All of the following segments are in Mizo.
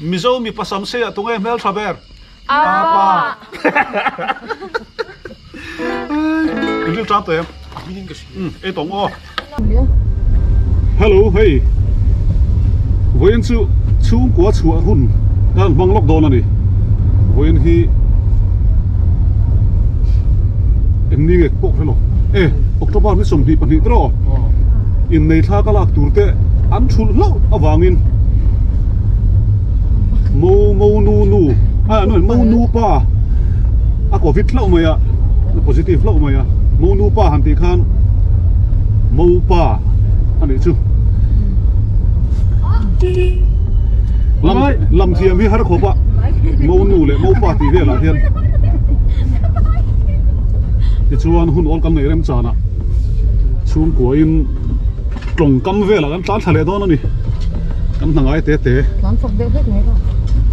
Mizo mipa sam sei ah tunge hmeltha ber? Apa! In ril tang tawh em? Ei tawng aw. Hello hei vawiin chu chhungkua chhuah hun ka han hmang lawk dawn a ni. Vawiin hi eng ni nge pawh ka hre lo. E October ni 22 te rawh innei thla ka lak tur te an thulh hlauh avangin mo mo nu nu a no mo nu pa a covid hlauh mai a positive hlauh mai a mo nu pa han tih khan mo pa a nih chu lam lam thiam hi har khawp a mo nu leh mo pa tih velah hian tichuan hun awl kan neih rem chan ah chhungkua in tawngkam velah kan tlan thla leh dawn a ni kan hna ngai te te tlan chak deuh hlek mai kha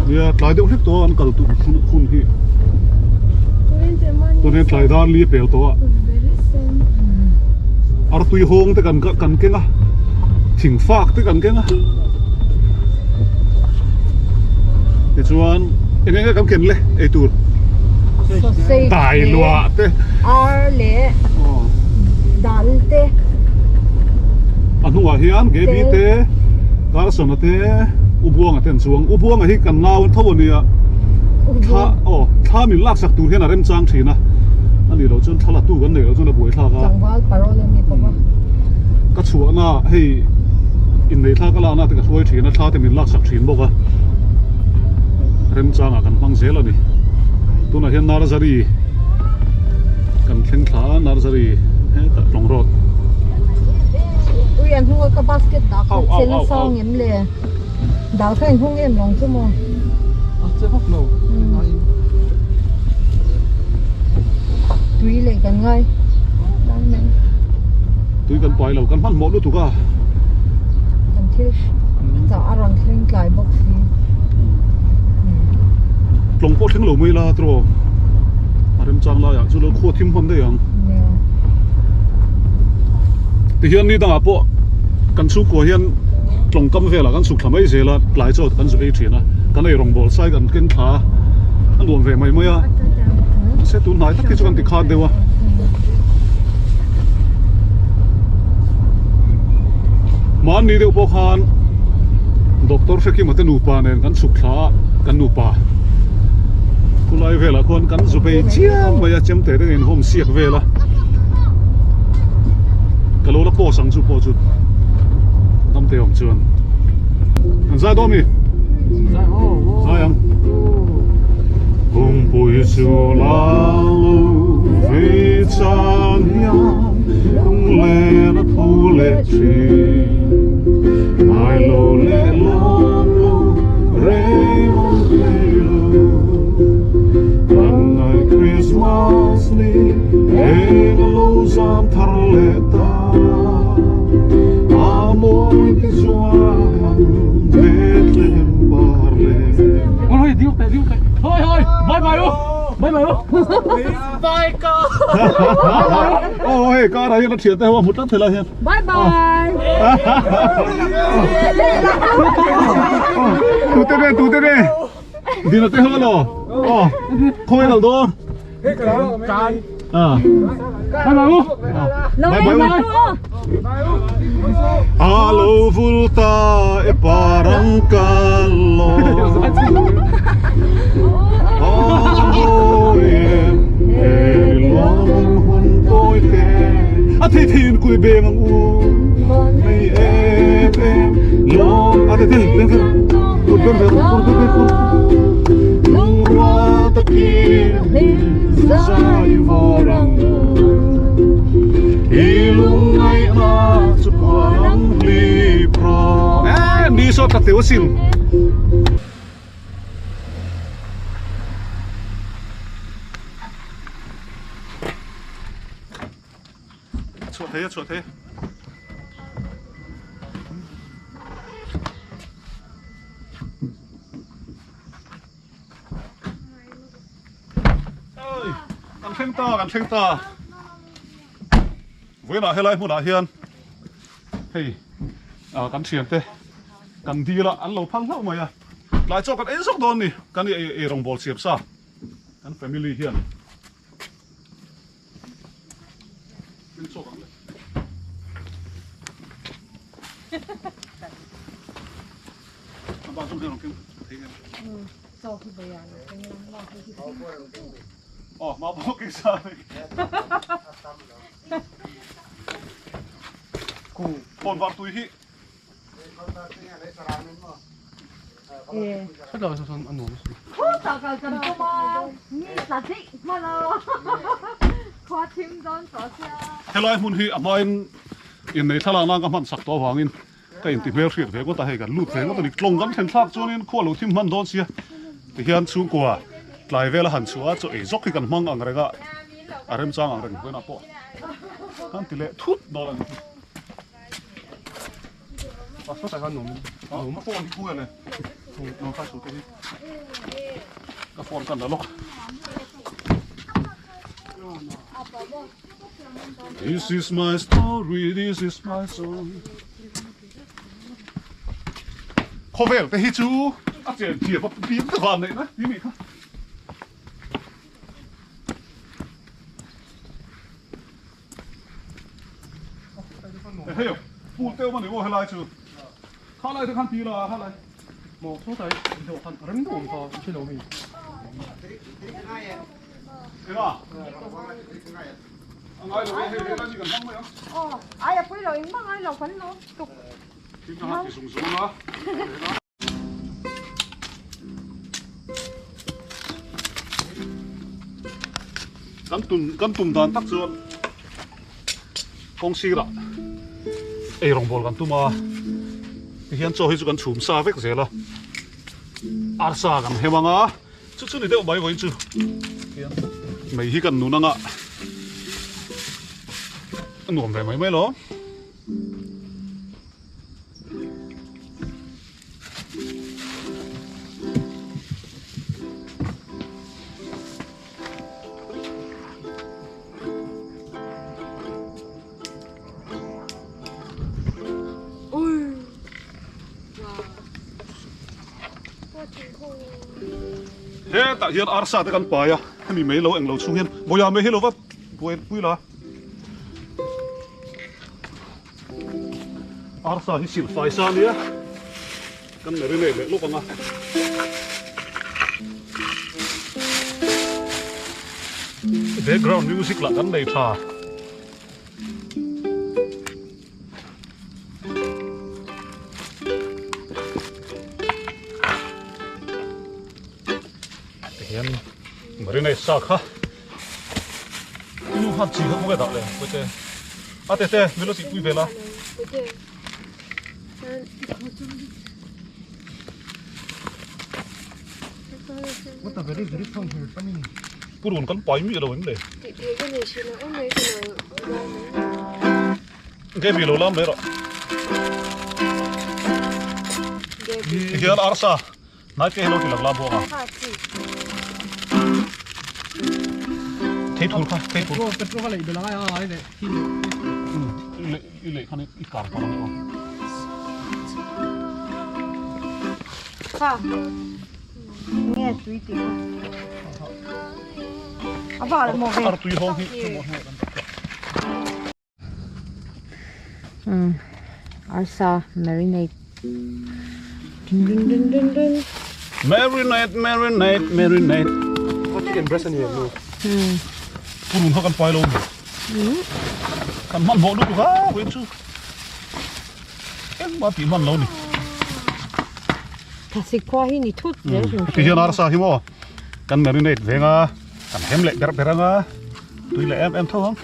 nia tlai deuh hlek tawh a an kal tur hun hun hi tun hian tlai dar li a pel tawh a artui hawng te kan kan keng a thing fak te kan keng a tichuan eng eng nge kan ken le eitur dai luah te ar leh dal te a hnungah hian Gaby te Carson a te U Buanga te an chuang U Buanga hi kan nau tho a nia thla aw thla min laksak tur hian a remchang thin a a nih loh chuan thla la tu kan neih loh chuan a buaithlak a tlangval parole a ni bawk a ka chhuahna hei inneih thla ka lakna te ka hruai thin a thla te min laksak thin bawk a remchangah kan hmang zel a ni tunah hian Narzary kan thleng thla a Narzary hetah tlawng rawt. Ui an hnung a ka basket dah kha che nasa ang em le dal kha in hung em lo ang chu maw. A che vak lo Tui leh kan ngai Tui kan pai lo kan hmanhmawh lutuk a. Kan thil chah a rawn thleng tlai bawk si. Tlawng pawh thleng lo mai la tiraw a remchang laiah chu lo khua thim hman daih ang. Tihian ni dangah pawh kan chhungkua hian tlawng kam velah kan chhuk thla mai zel a tlai chaw kan zu ei thin a kan ei rawngbawl sai kan keng thla a a nuam ve mai mai a mahse tun hnai tak hi chu kan ti khat deuh a. Mahni deuh pawh khan Doctor Hrekima te nupa nen kan chhuk thla a kan nupa khulai velah khuan kan zu bei chiam mai a chemte te nen home siak vel a ka lo la post ang chu pawh chu damte awm chuan an zai dawn mi zai ang Kumpui chu la lo vei chan hian lunglen a tho leh thin ngai lo leh lawm lo rei awm thei lo kan ngai Christmas ni eng a lo zam thar leh ta a mawi ti chuan Bethlehem par leh Ôi diu tệ diu tệ. Thôi thôi, bye bye u. Bye bye u. Bye ko. Ô hei car ah hian a thian te ho a hmu tlat thei lai hian. Bye bye. Tute nge tute nge Dina te ho alo. Aw khawi kal dawn. À. Bye bye u. Bye bye u. Alo vulta e parang kalo. A thei thei kui beng ang u Nei em em Lawm A thei thei beng thei Kut beng beng kut beng beng kut Lungrua takin Zai vawr ang u I lungngaihna chu puan ang hlip rawh Em ni saw tla teu asin. Chhuah thei a chhuah thei Oi kan thleng ta kan thleng ta Vawiinah helai hmunah hian hei ah kan thiante kan dil a an lo phal hlauh mai a. Tlai chaw kan ei zawk dawn ni kan i ei rawngbawl siam sa kan family hian in chawk ang le. A bak zawng hian rawn keng thei em? Chaw hi bayan a keng lang ma hei hi. Aw ma pawh keng sa vek. Phone var tui hi. Helai hmun hi a hmain innei thlalak nan ka hman sak tawh avangin ka inti hmel hriat ve ngawt a, hei kan lut ve ngawt a ni. Tlawng kan thlen thlak chuanin khua lo thim hman dawn sia tihian chhungkua tlai vela han chhuah a, chaw ei zawk hi kan hmang ang reng a, a remchang ang reng vawiinah pawh kan ti leh thut dawn a ni. A phone hi khawnge le? Lo khai suh te hi. Ka phone kan la lawk. This is my story, this is my song. Khawvel te hi chu a chen thiam a pim te van neih na ti nih kha. Hei pool te awm a ni maw helai chu kha lai te khan ti la kha lai maw saw tai dawh khan rem deuh awm kha i hre lo mi eng a a ngai lo e hei helai mi kan hmang mai ang aw ai a pui lo engmah ngai lo kan lo tuk thil ka han ti zung zung a. Kan tum kan tum dan tak chuan kawng sirah ei rawngbawl kan tum a tihian chaw hi chu kan chhum sa vek zel a arsa kan hem ang a chu chu ni deuh mai vawiin chu tihian mei hi kan nun anga a nuam ve mai mai lo. Hetah hian arsa te kan pai a hemi mai lo englo chhung hian vawiah mai hi lo va buaipui la. Arsa hi silh fai sa ania kan marinate leh lawk ang a. Background music lah kan nei tha. Tihian marinate sa kha. Nu khan chi kha khawnge dah le pawite a tete min lo tihpui vel a. Purun kan pai miah lo em le. Gaby lo lam mai rawh. Tihian arsa Hnai te hi lo ti lang la bawk a. Thei thul kha, thei thul. Petrol kha lei bel angai a ai leh hi leh. I lei khan i kar pawh ang aw. Kha. Nge tui ti kha. A val maw ve. Ar tui hawng hi. Arsa marinate dun dun dun dun dun Marinate marinate marinate Chicken breast ani em nu Purun kha kan pai lo mi Kan hman hmawh lutuk a vawiin chu engmah tih hman lo ni Thasik khua hi ni thut zel hrim Ti hian arsa hi maw kan marinate veng a kan hem leh ber ber anga tui leh em em tho ang.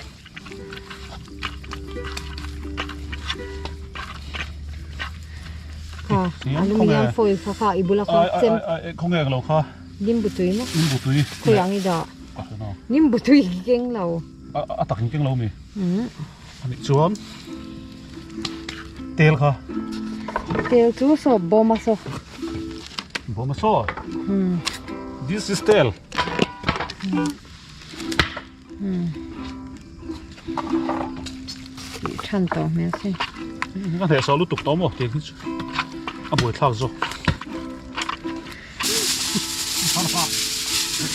Kha aluminium foil kha kha i bula kha chem khawnge lo kha nimbu tui maw nimbu tui khawih ang i dah nimbu tui keng lo a tak in keng lo mi ani chuan tel kha tel chu saw bawm a saw bawm a saw this is tel Tih than tawh hmel si. Ka hneh sawh lutuk tawh maw tiang hi chu a buaithlak zawk. Ti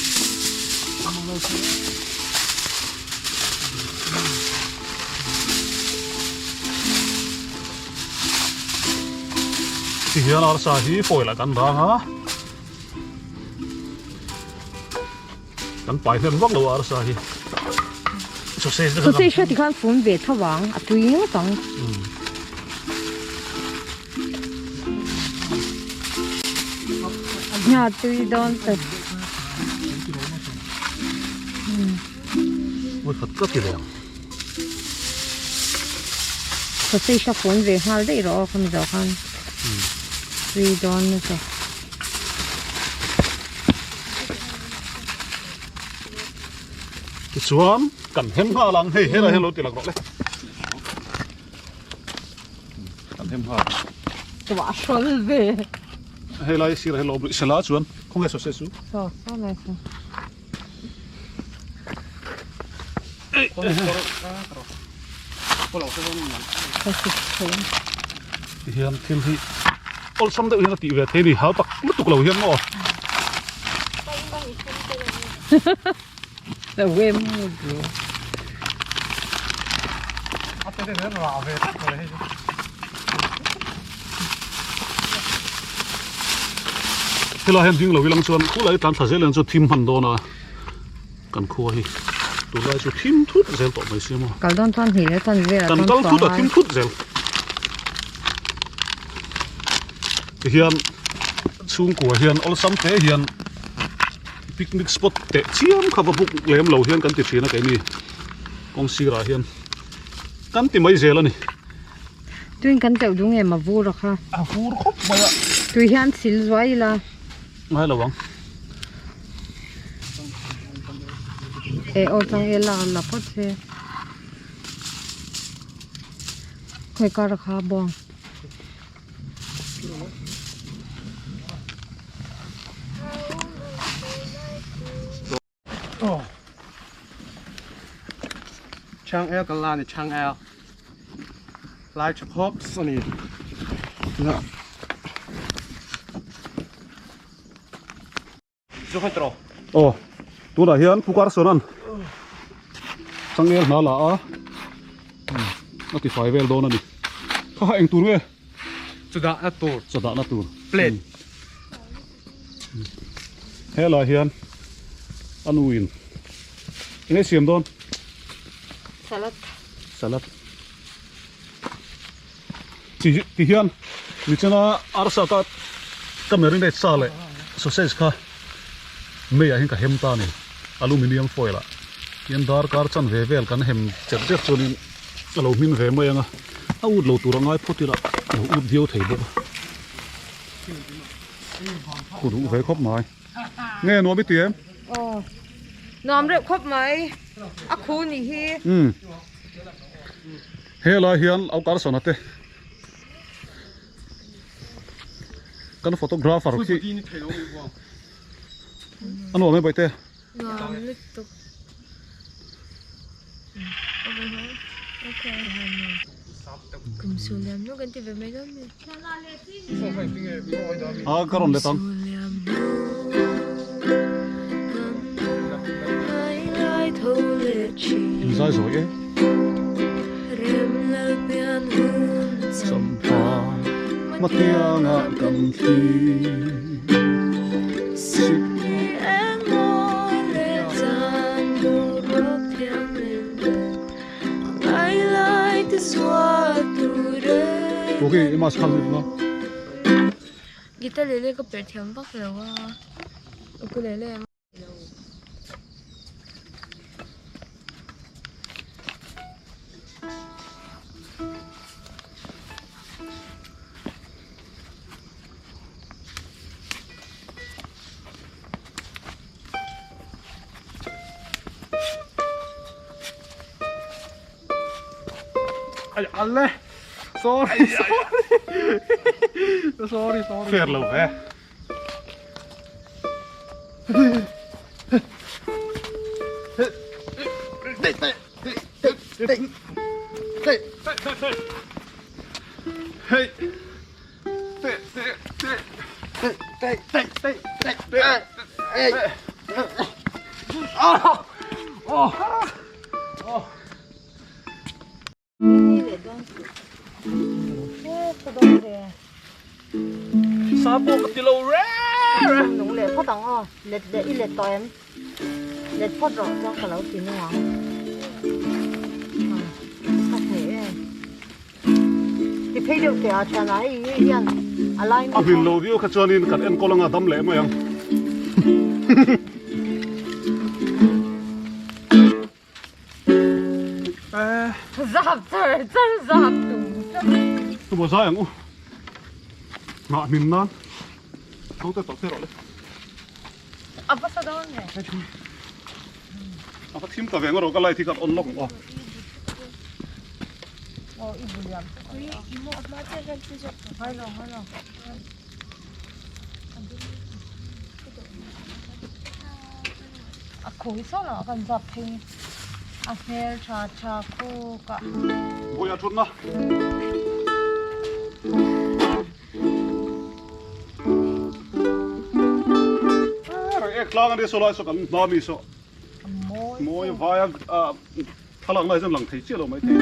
hian arsa hi foil ah kan dang a kan pai hnem vak lo a arsa hi sausage te sausage kha tikhan fum ve tho vang a tui ngawt ang nia tui dawn ta Ui khat tlat i leh ang. Sausage a fun ve nghal daih rawh aw khami zawh khan tui dawn nasa. Tichuan kan hem nghal ang hei helai hian lo ti lak rawh le. Kan hem nghal. Tuah hrawl ve. Helai sirah hi lo awm rih sela chuan khawnge sausage chu? Saw saw lai saw. Tihian thil hi awlsam deuh hian a tih ve thei a ni hau tak lutuk lo hian maw. Helai hian ding lo ilang chuan khulai tlan thla zel hian chuan thim hman dawn a kan khua hi tunlai chu thim thut zel tawh mai sia maw. Kal dawn chuan hnih leh chuan velah chuan kan kal thut a thim thut zel tihian chhungkua hian awlsam te hian picnic spot teh chiam kha va buk lem lo hian kan ti thin a keini kawng sirah hian kan ti mai zel a ni. Tuin kan teuh duh ngem a vur a kha. A vur khawp mai a. Tui hian sil zuai ila. Ngai lo ang. E aw chang e la la phawt se. Khawi kar a kha bawng. Chang el kan la ni chang el lai tha khawp a ni Aw tunah hian Pu Carson-a'n changel hna la a a ti fai vel dawn a ni kha kha eng tur nge chawdahna tur chawdahna tur plate helai hian a nuin eng nge siam dawn salad salad Ti ti hian nichina arsa ka ka marinate sa leh sausage kha meiah hian ka hem ta a ni aluminium foil ah hian darkar chan ve vel kan hem chet chet chuanin a lo hmin ve mai ang a a ut lo tur a ngai phawt ila a lo ut viau thei bawk a khu duh ve khawp mai nge nuam i ti em? Aw nuam reuh khawp mai a khu nih hi. Umm. Helai hian au Carson-a te kan photographer khi a nuam em Bawihte? Nuam lutuk. Kum suliam nu kan ti ve mai dawn mi. A ka rawn let ang. Inzai zawi e. Champha matianga kan thli sik. Ok, i mas khan na. Guitar lele ka per thiam vak lo a. Ukulele Ai alle. Sorry sorry. Sorry sorry. Fair lo ve. Hey. Sa pawh ka ti lo reng reng. Nung leh phawt ang aw, let leh i let tawh em? Let phawt rawh chuan ka lo ti nung ang. Ka hneh e. Ti phei deuh teh a thian ah hei hi hian a lai A hmin lo viau kha chuanin kan enkawl anga dam leh mai ang. Zap char char zap tum char. Tumaw zai ang u. Nghah hmin nan. Tho te tawh te rawh le. A va sa dawn nge. A va thim ta ve ngawt rawh ka light hi kan on lawk ang aw. Aw i bu liam. Ui i maw a hma chiah hian thil zawk. Hailo hailo. A khawi saw lah kan zap phei a hmel tha tha khuk a. Vawi a thutna. Ek tlang a ni saw lai saw kan hma mi saw mawi vai a thlalak lai chuan lang thei chiah lo mai thei.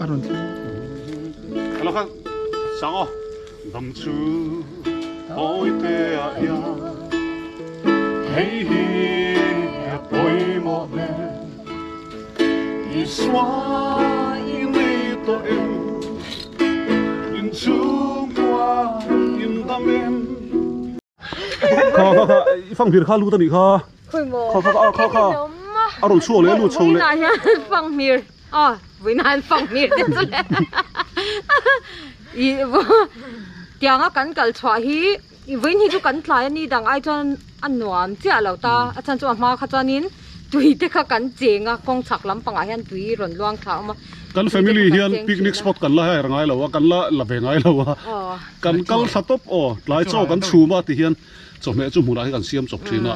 A rawn thleng. Hello kha sang aw dam chu hawi te ah hian hei hi a pawimawh ber. Isua i nei tawh em? In chhungkua in dam em? Kha kha kha i fanghmir kha lut a nih kha. Khawi maw? Kha kha kha kha kha a rawn chhuak leh a lut chho leh. Vawiinah hian fanghmir aw vawiinah hian fanghmir te chu le i tianga kan kal chhuah hi I vawiin hi chu kan tlai a ni dang ai chuan a nuam chiah lo ta a chhan chu a hma kha chuanin tui te kha kan cheng a kawng chhak lampangah hian tui rawn luang thla a awm a Kan family hian picnic spot kan la her ngai lo a kan la la ve ngai lo a kan kal thla tawp aw tlai chaw kan chhum a ti hian chawhmeh chu hmunah hi kan siam chawp thin a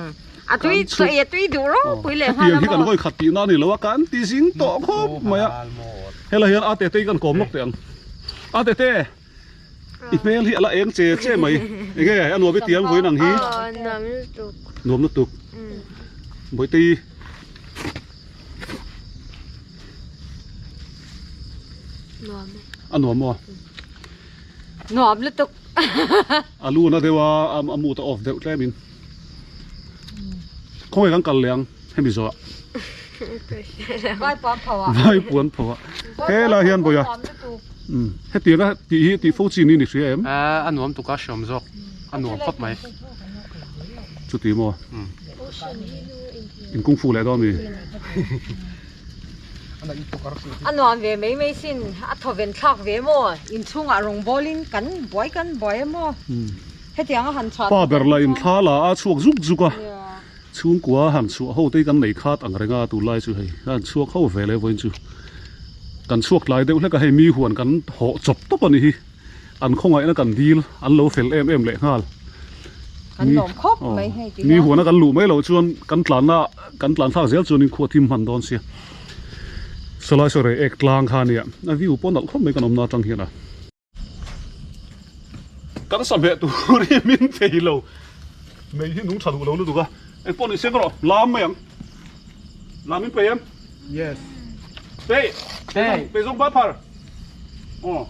a tui chaw ei a tui duh ropui leh nghal a hetiang hi kan vawi khat tihna a ni lo a kan ti zing tawh khawp mai a helai hian a tete hi kan kawm lawk teh ang a tete. I hmel hi a la eng che che mai. Enge a nuam i tiang vawiin ang hi? Aw nuam lutuk. Nuam lutuk. Bawihte i. Nuam e. A nuam maw? Nuam lutuk. A lu na deuh a, a mood a off deuh tlem in. Khawnge kan kal leh ang hemi zawh ah. Vai puan pho ah. Vai puan pho ah. Helai hian bawiha. Hetianga tih hi tih fo chi ni ni hria em? A nuam tuk a hriawm zawk. A nuam khawp mai. Chuti maw? In kung fu leh dawn mi? A nuam ve mai mai sin. A thawven thlak ve maw? Inchhungah rawngbawl in kan buai kan buai a maw? Hetianga han chhuah Pa ber lah in thla la a chhuak zuk zuk a, chhungkua han chhuah ho te hi kan nei khat ang reng a tunlai chu hei a han chhuak ho ve leh vawiin chu kan chhuak tlai deuh hlek a hei mi huan kan hawh chawp tawp a ni hi an khawngaihna kan dil an lo fel em em leh nghal Kan lawm khawp mai hei ti mi huana kan luh mai loh chuan kan tlanna kan tlan thlak zel chuan in khua thim hman dawn sia sawlai saw rei ek tlang kha ania a view pawh nalh khawp mai kan awmna atang hian a. Kan sahmeh tur hi min thei lo mei hi nung tha duh lo lutuk a engpawh ni se ka rawh lam mai ang lam in pei em yes pei pei pei zawng ba phar aw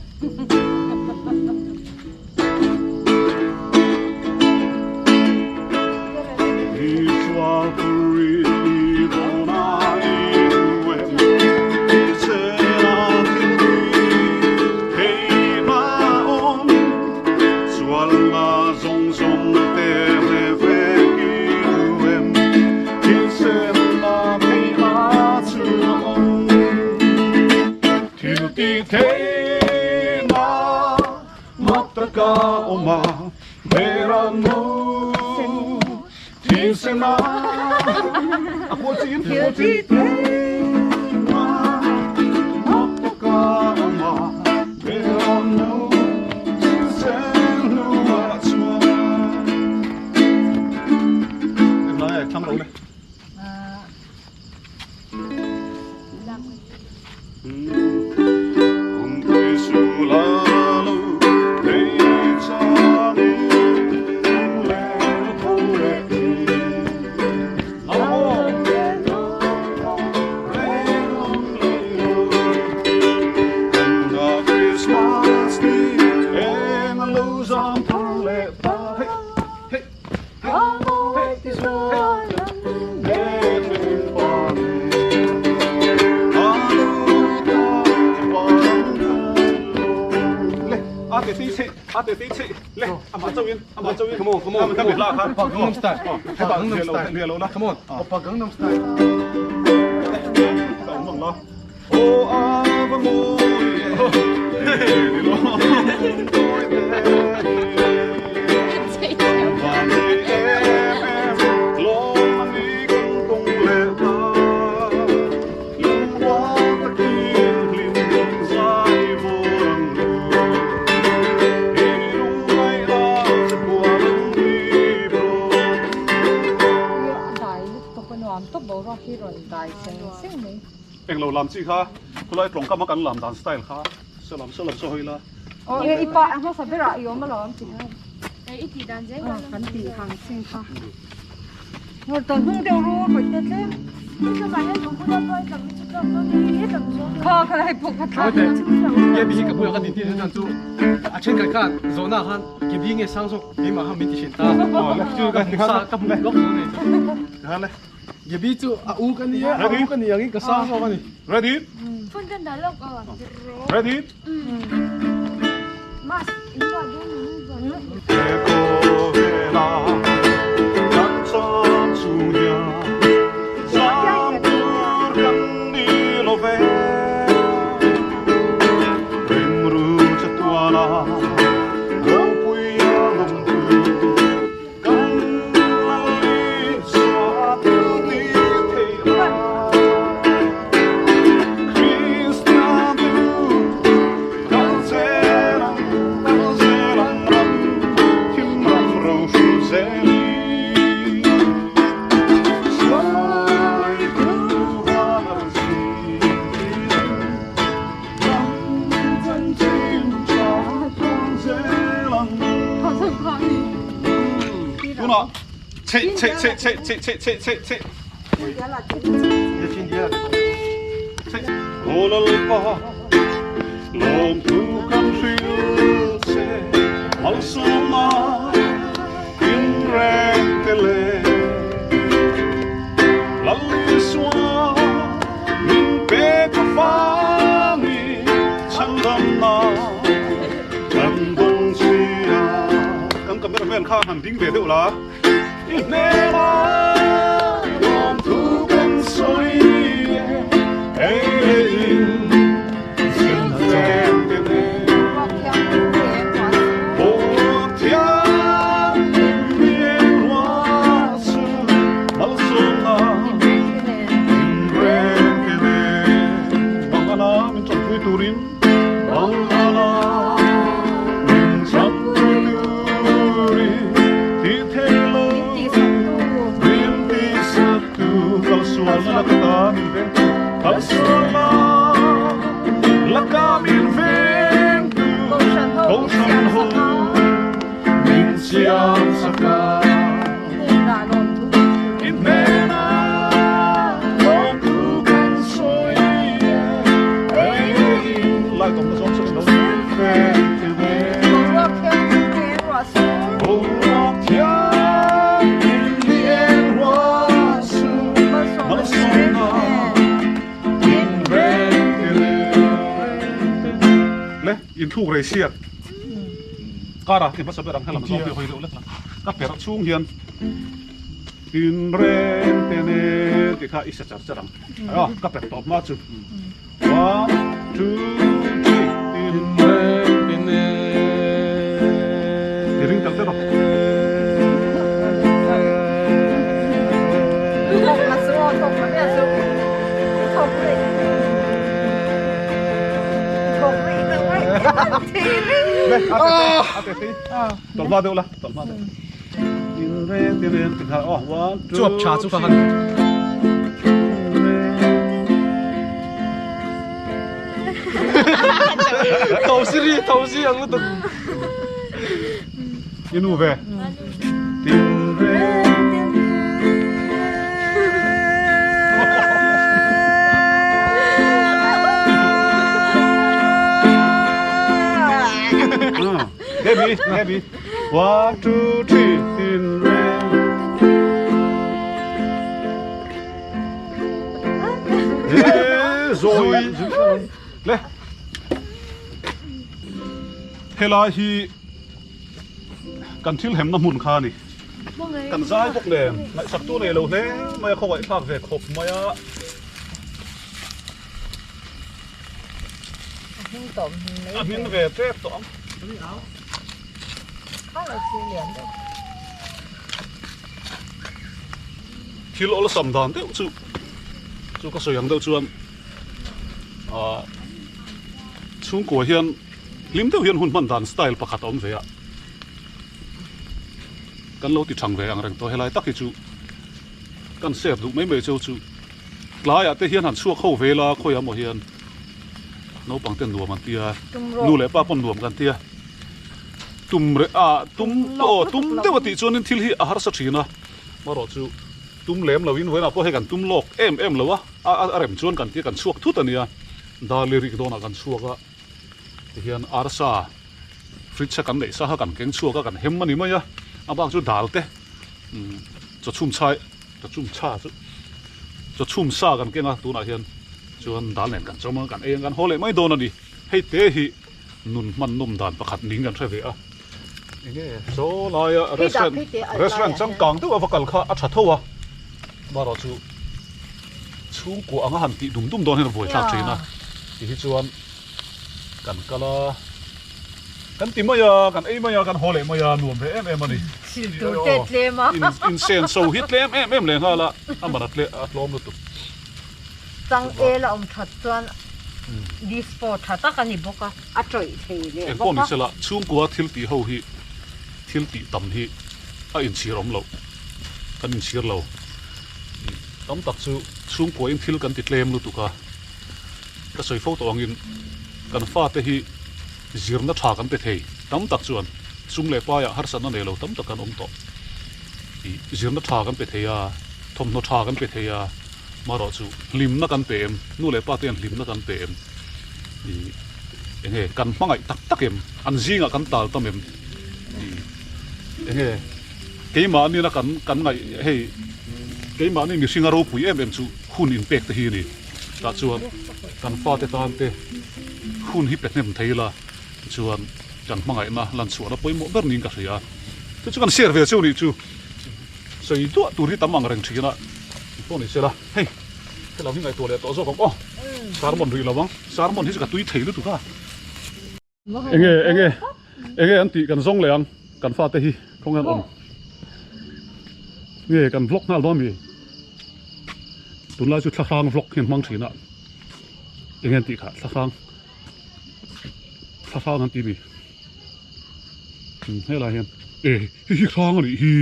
A te ti chhe, a te ti chhe. Le, amah chauhin, amah chauhin. Come on, come on. Come on. Oppa Gangnam Style. Hetah Gangnam Style. Nia lo la. Come on. Oppa Gangnam Style. Ka awm ang la. Aw a va mawi e, ni lo tawi te hi. Van nei em em, lawm a ni kan tawng leh ta. Lungrual takin hlim zai vawr ang u. I lungngaih a che puan ang ni bro. A dai lutuk a nuam tawp boruak hi rawn dai seng seng mai. Englo lam chi kha khulai tawngkam a kan lam dan style kha salam salam saw hawi la. Aw e i pa a hmasa berah i awm alawm ti khan. E i tih dan zel kan kan tih hang chin kha. Ngawr tawn hnung deuh ru vawi te tlem. Kha kha hei pawh kha thla. Ke bi hi ka bulah ka din tir chuan chu a thenkhat khan zawhna khan ke bi nge sang zawk keimah khan min ti hrin ta. Chu ka sa ka hmu lawk dawn a ni. Gabi chu a u ka nia, a u ka ni angin ka sang zawk a ni. Ready? Phone kan dah lawk aw. Ready? Mas, in buah dawn in buah dawn. Tunah chhe chhe chhe chhe chhe chhe chhe chhe chhe chhe Aw Lalpa lawmthu kan hrilh che malsawmna inreng te le Lal Isua min pek avangin chhandamna kan dawng sia. Kan camera man kha han ding ve deuh la. I hnena lawmthu kan sawi e, ei leh in zirna chen te nen. Boruak thiang in ruah chu malsawmna inreng te nen. Bangala min tanpui turin Bangala min tanpui turin ti thei lo min tihsak tu kalsualna laka min veng tu kalsualna laka min veng tu Kohhran ho min siam sak a I hnena lawmthu kan sawi e ei in lai tawmna zawng chu lo Boruak thiang in eng ruah su malsawmna in reng te le in thluk rei siak kara ti hmasa ber ang helam zawng hi hawi deuh lek la ka perh chhung hian in reng te ne ti kha i sa char char ang aw ka perh tawp hma chu one two three in reng te ne ti ring tak tak Tawlhma deuh la, tawlhma deuh. Tin reng, tin reng, tin ha, oh, one, two, Chuap tha chu ka han. Tho si ri, tho si ang lutuk. Inu ve. Tin reng. Debbie, Debbie. One, two, three, tin reng. Zui. Le. Helai hi kan thil hemna hmun kha a ni. Kan zai bawk nen ngaihsak tu nei lo hle mai a khawngaih thlak ve khawp mai a. A hmin ve tep tawh ang. Thil awlsam dan deuh chu chu ka sawi ang deuh chuan ah chhungkua hian hlim deuh hian hun hman dan style pakhat a awm ve a kan lo ti thang ve ang reng tawh helai tak hi chu kan share duh mai mai cheu chu tlaiah te hian han chhuak ho vel a khawiah maw hian naupang ten nuam an tia nu leh pa pawn nuam kan tia tum reh a tum aw tum deuh a tih chuanin thil hi a harsa thin a marawh chu tum lem loin vawiinah pawh hei kan tum lawk em em lo a a rem chuan kan tia kan chhuak thut a nia dar lirik dawnah kan chhuak a tihian arsa fridge a kan neih sa kha kan keng chhuak a kan hem a ni mai a a bak chu dal te chaw chhum chhai chaw chhum chha chu chaw chhum sa kan keng a tunah hian chuan dal nen kan chawm a kan ei ang kan haw leh mai dawn a ni hei te hi nun hman nawm dan pakhat ning kan hre ve a enge saw laia restaurant restaurant changkang deuh a va kal kha a tha tho a marawh chu chhungkua anga han tih dum dum dawn hian a buaithlak thin a ti hi chuan kan kal a kan ti mai a kan ei mai a kan haw leh mai a nuam ve em em a ni Sil tur te tlem a insen so hi tlem em em leh nghal a a man a tlawm lutuk. Chang el a awm that chuan dispo tha tak a ni bawk a, a tawih thei leh bawk a. Engpawh ni sela, chhungkua thil tih ho hi thil tih tam hi a inchhir awm loh, kan inchhir lo. Tam tak chu chhungkuain thil kan ti tlem lutuk a, ka sawi fo tawh angin kan fate hi zirna tha kan pe thei tam tak chuan sum leh paiah harsatna nei lo tam tak kan awm tawh. Zirna tha kan pe thei a, thawmhnaw tha kan pe thei a. Marawh chu hlimna kan pe em? Nu leh pa te hian hlimna kan pe em? Ih enge kan hmangaih tak tak em? An zingah kan tal tam em? Ih enge keimahni na kan kan ngaih hei keimahni mihringa ropui em em chu hun inpek te hi a ni. Tah chuan kan fate tan te hun hi pe hnem thei ila tichuan kan hmangaihna lanchhuahna pawimawh ber niin ka hria. Chu chu kan share ve cheu nih chu. Sawi duah tur hi tam ang reng thin a, pawh ni sela hei helo hi ngaihtuah leh tawh zawk ang aw, sermon rih lo ang, sermon hi chu ka tui thei lutuk a. Enge enge enge an tih kan zawng leh ang kan fate hi kawng an awm nge kan vlog nghal dawn mi tunlai chu thlahrang vlog hi an hmang thin a enge an tih kha thlahrang thlahrang an ti mi. Helai hian e hei hi hrang a nih hi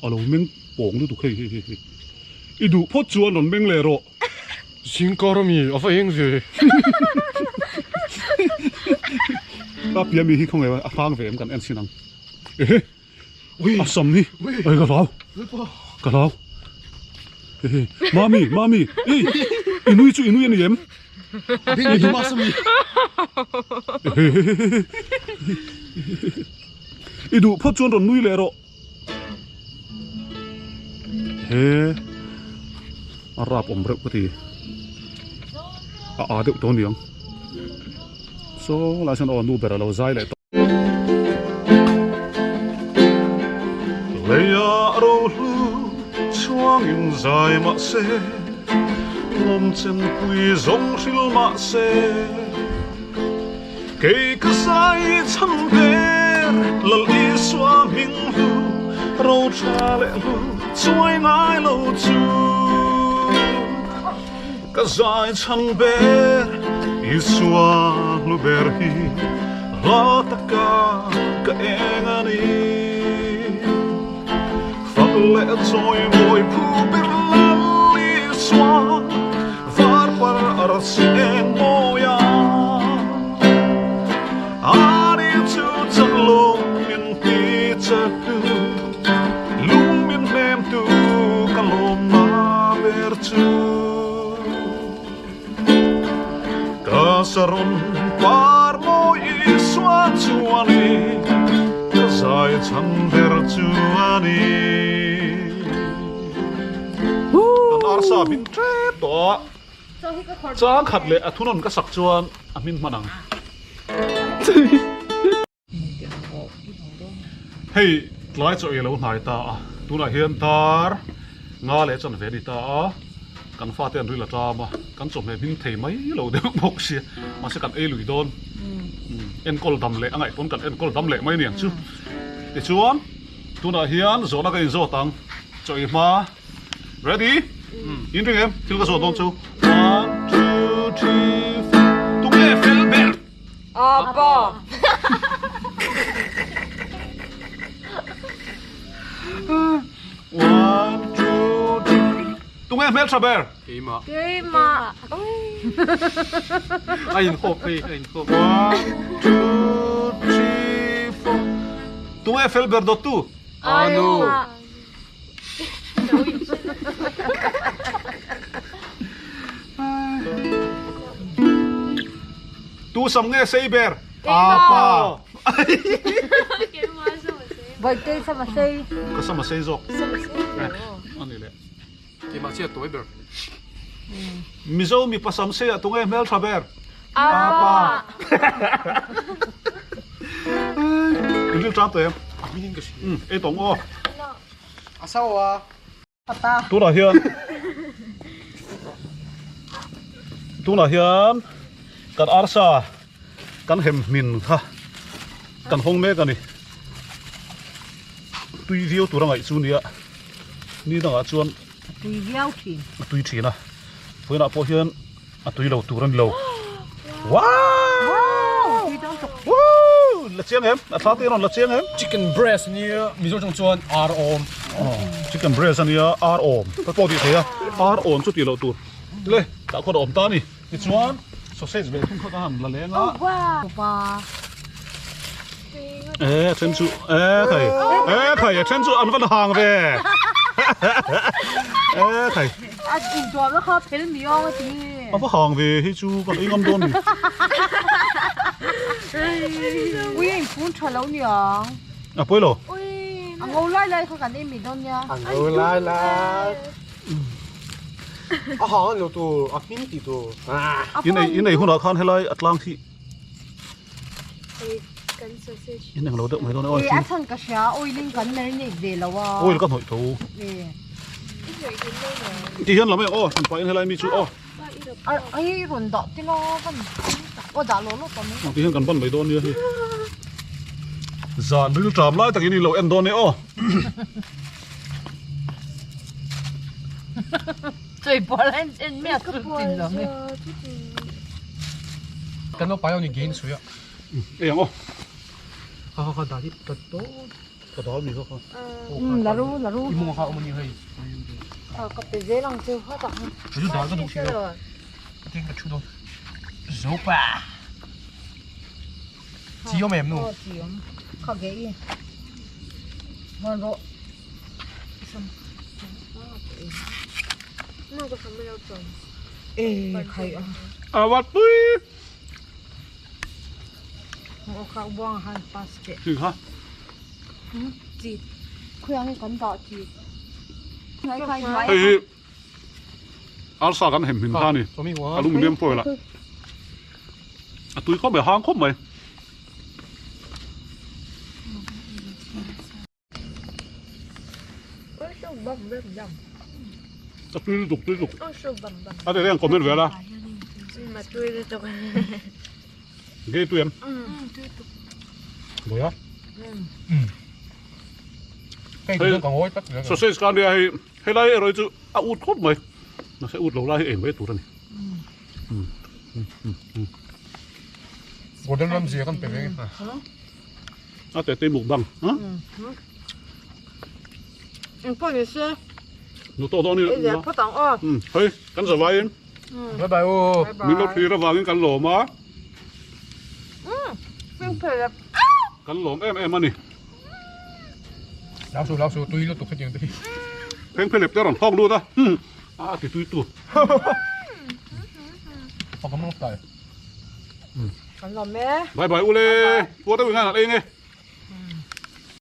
a lo meng pawng lutuk hei hei hei i duh phawt chuan rawn meng leh rawh zingkar ami a va eng ve ka pia mi hi khawnge a hrang ve em kan en chhin ang ehe a sam hi oi ka hlau ka hlau hehe mami mami ei i nui chu i nui a ni em I duh phawt chuan rawn nui leh rawh. He a rap awm reuh ka ti. A a deuh tawh aniang. Saw lai sawn aw nu ber a lo zai leh tawh. Leiah rohlu chhuangin zai mah se, Nawmchenpui zawng hril mah se, Kei ka zai chhan ber Lal Isua hming hlu, Ro tha leh hlu chuai ngai lo chu. Ka zai chhan ber Isua hlu ber hi hla taka ka eng a ni. Fak leh chawi mawi phu ber Lal Isua var par arsi eng mawi a. Ani chu chak lo min ti chak tu lung min hnem tu ka lawm na ber chu. Ka saron par mawi Isua chu a ni, ka zai chhan ber chu a ni. Kan arsa hmin tep tawh a, chang khat leh a thunawn ka sak chuan a hmin hman ang. Hei tlai chaw ei lo hnai ta a, tunah hian dar nga leh chanve a ni ta a, kan fate an ril a ṭam a, kan chawhmeh hming thei mai lo deuh bawk sia, mahse kan ei lui dawn, enkawl dam leh a ngaih pawn kan enkawl dam leh mai aniang chu. Tichuan tunah hian zawhna ka inzawt ang, chaw ei hma ready? In ring em? Thil ka zawt dawn chu. One, two, three, four, tunge fel ber? Apa. One, two, three. Tunge hmel tha ber? Keimah. Keimah. A in hawp hei, a in hawp. One, two, three, four. Tunge fel ber dawttu? Anu. Tu sam nge sei ber? Apa. Bawihtei sam a sei. Ka sam a sei zawk. Ani le. Keimah chiah tawi ber. Mizo mipa sam sei ah tunge hmeltha ber? Apa. In ril tang tawh em? Ei tawng aw. A sau a. Tunah hian Tunah hian kan arsa kan hem hmin kha kan hawng mek a ni. Tui viau tur a ngaih chu nia ni dangah chuan tui viau thin a tui thin a vawiinah pawh hian a tui lo tur a ni lo. Wow! Woo! La chiang em? A thla te rawn la chiang em? Chicken breast ania Mizo tawng chuan ar awm. Chicken breast ania ar awm. Ka pawh tih thei a ar awm chu tih loh tur. Le tah khuan a awm ta a ni. Tichuan sausage ve thung kha ka han la leng a. E a then chu e khai e khai a then chu an van hang ve. E khai. A intuam na kha fel mi awng a ti. A va hang ve hei chu kan ei ngam dawn ni. Ui a inphun tha lo niang. A pawi lo. A ngo lai lai kha kan ei mi dawn nia. A ngo lai lai. A hang an lo tur a hming tih tur. In ei in ei hunah khan helai a tlang hi. In englo deuh mai dawn e oil a chhan ka hria oil in kan marinate ve lo a oil ka hnawih tho ti hian lam e aw han pahin helai mi chu aw ai rawn dah te la kan aw dah lo lo tawh mai ti hian kan ban mai dawn nia hi zan ril tram lai takin in lo en dawn e aw Choi pawh la en en miah chu tin lo nge. Kan lo pai lo ni gain sui a. Ei ang aw. Kha kha kha dal hi ta to. Ka dal mi kha kha. Um la ru la ru. I mawng kha awm a ni hei. Ka pe zel ang chu ha tak. Chu dal ka duh si lo. Tin ka thu dawn. Zopa. Chi awm em nu? Aw chi awm. Kha ge i. Hman rawh. A va tui! Hei hi arsa kan hem hmin kha a ni aluminium foil ah a tui khawp mai a hang khawp mai. A tui lutuk tui lutuk. A teh reng comment ve la. Ge tui em? Bawih a. Sausage ka nia hei helai erawh hi chu a ut khawp mai. Mahse ut lo lai hi ei mai tur a ni. Gordon Ramsay kan pe ve. A teh tei mukbang ha. Eng pawh ni se. Nu tawh dawn ni. Ei leh phawt ang aw. Hei kan za vaiin. Bye bye u. Min lo thlir avangin kan lawm a. Ping phei leh. Kan lawm em em a ni. Lau su lau su tui lutuk hetiang te hi. Pheng phei lep te rawn thawk lut a. A ti tui tu. Pakam lawk tai. Kan lawm e. Bye bye u le. Ua deuh in ngan an ei nge.